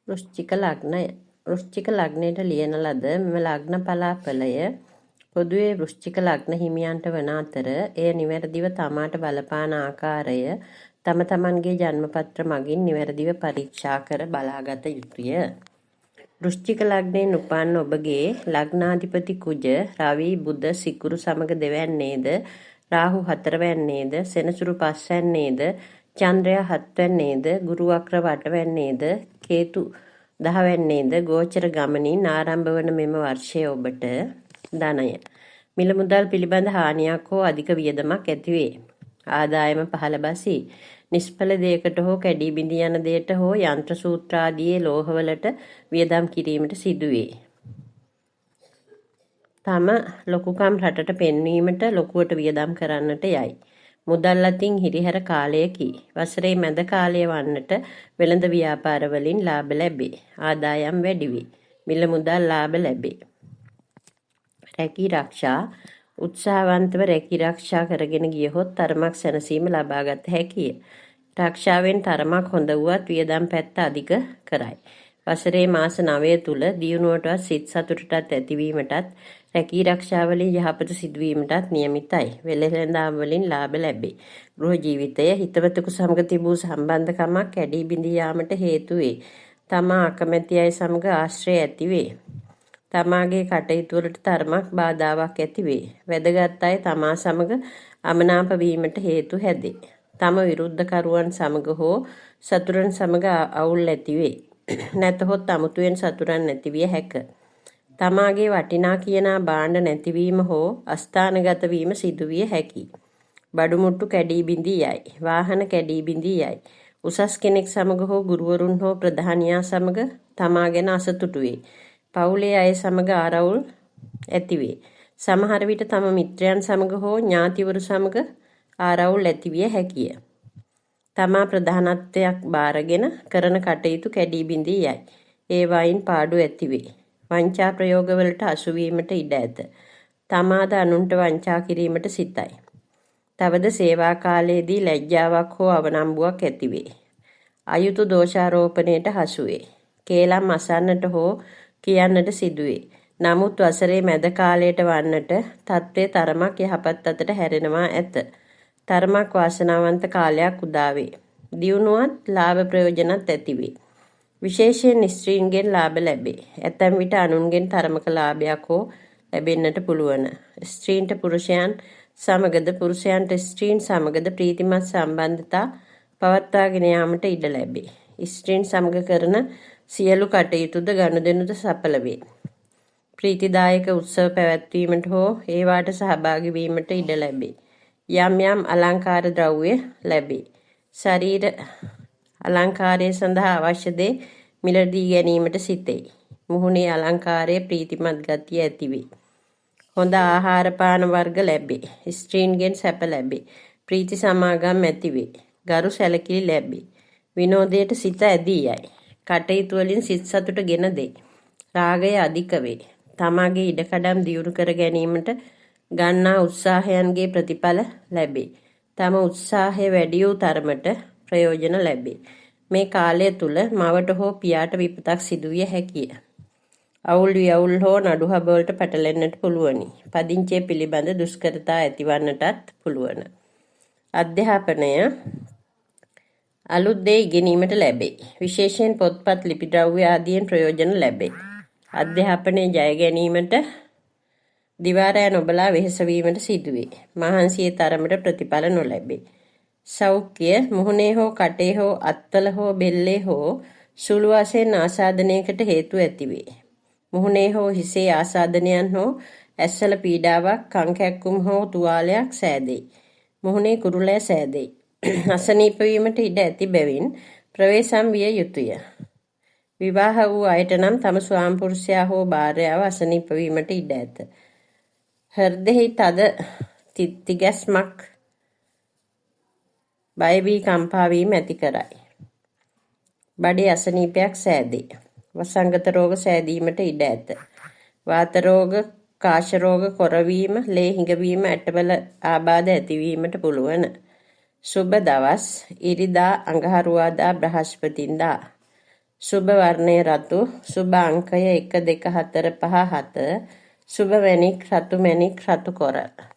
වෘශ්චික ලග්නය. වෘශ්චික ලග්නයට ලියන ලද මෙම ලග්න පලාඵලය පොදුවේ වෘශ්චික ලග්න හිමියන්ට වන අතර එය නිවැරදිව තමාට බලපාන ආකාරය තම තමන්ගේ ජන්මපත්‍ර මගින් නිවැරදිව පරීක්ෂා කර බලාගත යුතුය. වෘශ්චික ලග්නයෙන් උපන් ඔබගේ ලග්නාධිපති කුජ රවි බුධ සිකුරු සමග දෙවැන්නේද, රාහු හතරවැන්නේද, සෙනසුරු පස්වැන්නේද, චන්ද්‍රයා හත්වැන්නේද, ගුරු වක්‍රව අටවැන්නේද, කේතු දහවැන්නේද ගෝචර ගමනින් ආරම්භ වන මෙම වර්ෂය ඔබට ධනය මිල මුදල් පිළිබඳ හානියක් හෝ අධික වියදමක් ඇතිවේ. ආදායම පහළ බසී. නිෂ්ඵල දෙයකට හෝ කැඩී බිඳී යන දෙයට හෝ යන්ත්‍ර සූත්‍ර ආදී ලෝහවලට වියදම් කිරීමට සිදුවේ. තම ලොකුකම් රටට පෙන්වීමට ලොකුවට වියදම් කරන්නට යයි. මුදල් අතින් හිරිහැර කාලයකි. වසරේ මැද කාලය වන්නට වෙළඳ ව්‍යාපාර වලින් ලාභ ලැබේ. ආදායම් වැඩි වේ. මිල මුදල් ලාභ ලැබේ. රැකී රක්ෂා උත්සාහවන්තව රැකී රක්ෂා කරගෙන ගියහොත් තරමක් සැනසීම ලබාගත හැකිය. රක්ෂාවෙන් තරමක් හොඳ වුවත් වියදම් පැත්ත අධික කරයි. වසරේ මාස 9 තුල දියුණුවටවත් සිත් සතුටටත් ඇතිවීමටත් රැකී රක්ෂා වලින් යහපත සිදුවීමටත් නියමිතයි. වෙළෙඳාම් වලින් ලාභ ලැබේ. ගෘහ ජීවිතය හිතවතෙකු සමග තිබූ සම්බන්ධකමක් කැඩී බිඳී යාමට හේතු වේ. තමා අකමැති අය සමග ආශ්‍රය ඇති වේ. තමාගේ කටයුතු වලට තරමක් බාධාවක් ඇති වේ. වැදගත් අය තමා සමග අමනාප වීමට හේතු හැදේ. තම විරුද්ධකරුවන් සමග හෝ සතුරන් සමග අවුල් ඇති වේ. නැතහොත් අමුතුවෙන් සතුරන් නැති විය හැක. තමාගේ වටිනා කියනා භාණ්ඩ නැතිවීම හෝ අස්ථානගත වීම සිදුවිය හැකියි. බඩු මුට්ටු කැඩී බිඳී යයි. වාහන කැඩී බිඳී යයි. උසස් කෙනෙක් සමග හෝ ගුරුවරුන් හෝ ප්‍රධානියා සමග තමා ගැන අසතුටු වේ. පවුලේ අය සමග ආරවුල් ඇතිවේ. සමහර විට තම මිත්‍රයන් සමග හෝ ඥාතිවරු සමග ආරවුල් ඇතිවිය හැකිය. තමා ප්‍රධානත්වයක් බාරගෙන කරන කටයුතු කැඩී බිඳී යයි. ඒවායින් පාඩු ඇතිවේ. වංචා ප්‍රයෝගවලට අසු වීමට ඉඩ ඇත. තමාද අනුන්ට වංචා කිරීමට සිතයි. තවද සේවා කාලයේදී ලැජ්ජාවක් හෝ අවනම්බුවක් ඇතිවේ. අයුතු දෝෂාරෝපණයට හසු වේ. කේලම් අසන්නට හෝ කියන්නට සිදුවේ. නමුත් වසරේ මැද කාලයට වන්නට තත්ත්වය තරමක් යහපත් අතට හැරෙනවා ඇත. තරමක් වාසනාවන්ත කාලයක් උදා වේ. දියුණුවත් ලාභ ප්‍රයෝජනත් ඇතිවේ. විශේෂයෙන් ස්ත්‍රීන්ගෙන් ලාභ ලැබේ. ඇතැම් විට අනුන්ගෙන් තරමක ලාභයක් හෝ ලැබෙන්නට පුළුවන්. ස්ත්‍රීන්ට පුරුෂයන් සමගද පුරුෂයන්ට ස්ත්‍රීන් සමගද ප්‍රීතිමත් සම්බන්ධතා පවත්වාගෙන යාමට ඉඩ ලැබේ. ස්ත්‍රීන් සමග කරන සියලු කටයුතුද ගනුදෙනුද සඵල වේ. ප්‍රීතිදායක උත්සව පැවැත්වීමට හෝ ඒවාට සහභාගී වීමට ඉඩ ලැබේ. යම් යම් අලංකාර ද්‍රව්‍ය ලැබේ. ශරීර අලංකාරය සඳහා අවශ්‍ය දේ මිලදී ගැනීමට සිතේ. මුහුණේ අලංකාරයේ ප්‍රීතිමත් ගතිය ඇතිවේ. හොඳ ආහාර පාන වර්ග ලැබේ. ස්ත්‍රීන්ගෙන් සැප ලැබේ. ප්‍රීති සමාගම් ඇතිවේ. ගරු සැලකිලි ලැබේ. විනෝදයට සිත ඇදී යයි. කටයුතු වලින් සිත් සතුට ගෙන දෙයි. රාගය අධික වේ. තමාගේ ඉඩකඩම් දියුණු කර ගැනීමට ගන්නා උත්සාහයන්ගේ ප්‍රතිඵල ලැබේ. තම උත්සාහය වැඩි වූ තරමට ප්‍රයෝජන ලැබේ. මේ කාලය තුල මවට හෝ පියාට විපතක් සිදුවිය හැකිය. අවුල් වියවුල් හෝ නඩු හබ වලට පැටලෙන්නට පුළුවනි. පදිංචිය පිළිබඳ දුෂ්කරතා ඇතිවන්නටත් පුළුවන්. අධ්‍යාපනය අලුත් දේ ඉගෙනීමට ලැබේ. විශේෂයෙන් පොත්පත් ලිපි ද්‍රව්‍ය ආදියෙන් ප්‍රයෝජන ලැබේ. අධ්‍යාපනයේ ජය ගැනීමට දිවා රෑ නොබලා වෙහෙස වීමට සිදුවේ. මහන්සියේ තරමට ප්‍රතිඵල නොලැබේ. සෞඛ්‍ය මුහුණේ හෝ කටේ හෝ අත්වල හෝ බෙල්ලේ හෝ සුළු වශයෙන් ආසාදනයකට හේතු ඇතිවේ. මුහුණේ හෝ හිසේ ආසාදනයන් හෝ ඇස්වල පීඩාවක්, කන් කැක්කුම් හෝ තුවාලයක් සෑදෙයි. මුහුණේ කුරුලෑ සෑදෙයි. අසනීප වීමට ඉඩ ඇති බැවින් ප්‍රවේශම් විය යුතුය. විවාහ වූ අයට නම් තම ස්වාම පුරුෂයා හෝ භාර්යාව අසනීප වීමට ඉඩ ඇත. හෘදෙහි තද තිගැස්මක් බය වී කම්පා වීම ඇති කරයි. බඩේ අසනීපයක් සෑදේ. වසංගත රෝග සෑදීමට ඉඩ ඇත. වාත රෝග, කාශ රෝග, කොරවීම, ලේ හිඟවීම, ඇටවල ආබාධ ඇතිවීමට පුළුවන්. සුබ දවස් ඉරිදා, අඟහරුවාදා, බ්‍රහස්පතින්දා. සුබ වර්ණය රතු. සුබ අංකය 1, 2, 4, 5, 7. සුබ මැණික් රතු මැණික් රතු කොරල්.